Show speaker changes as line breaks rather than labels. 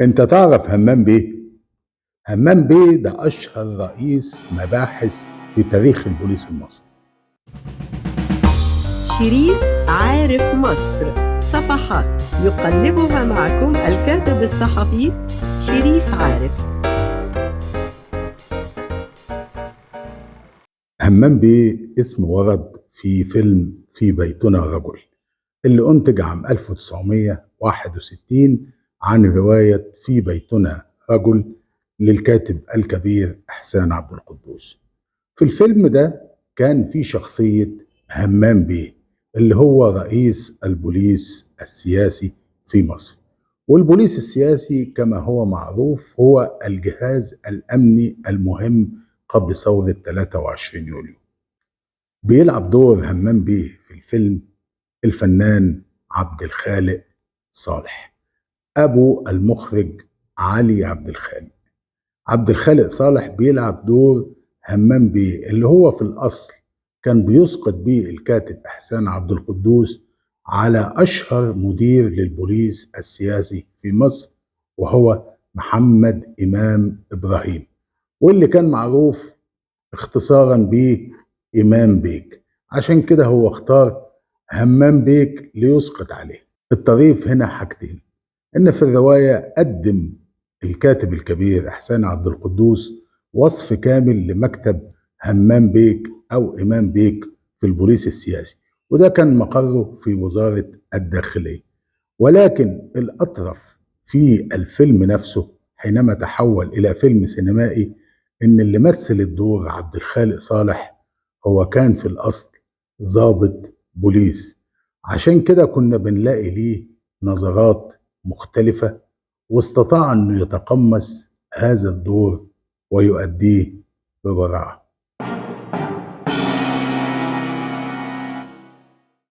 انت تعرف همام بيه؟ همام بيه ده اشهر رئيس مباحث في تاريخ البوليس المصري.
شريف عارف مصر، صفحات يقلبها معكم الكاتب الصحفي شريف عارف.
همام بيه اسم ورد في فيلم في بيتنا رجل اللي أنتج عام 1961 عن رواية في بيتنا رجل للكاتب الكبير إحسان عبد القدوس. في الفيلم ده كان في شخصية همام بيه اللي هو رئيس البوليس السياسي في مصر. والبوليس السياسي كما هو معروف هو الجهاز الأمني المهم قبل ثورة 23 يوليو. بيلعب دور همام بيه في الفيلم الفنان عبد الخالق صالح، أبو المخرج علي عبد الخالق. عبد الخالق صالح بيلعب دور همام بيه اللي هو في الأصل كان بيسقط بيه الكاتب إحسان عبد القدوس على أشهر مدير للبوليس السياسي في مصر، وهو محمد إمام إبراهيم، واللي كان معروف اختصارا بيه إمام بيك. عشان كده هو اختار همام بيك ليسقط عليه. الطريف هنا حاجتين: إن في الرواية قدم الكاتب الكبير إحسان عبد القدوس وصف كامل لمكتب همام بيك أو إمام بيك في البوليس السياسي، وده كان مقره في وزارة الداخلية. ولكن الأطرف في الفيلم نفسه حينما تحول إلى فيلم سينمائي إن اللي مثل الدور عبد الخالق صالح هو كان في الأصل ضابط بوليس، عشان كده كنا بنلاقي ليه نظرات مختلفة، واستطاع أنه يتقمص هذا الدور ويؤديه ببراعة.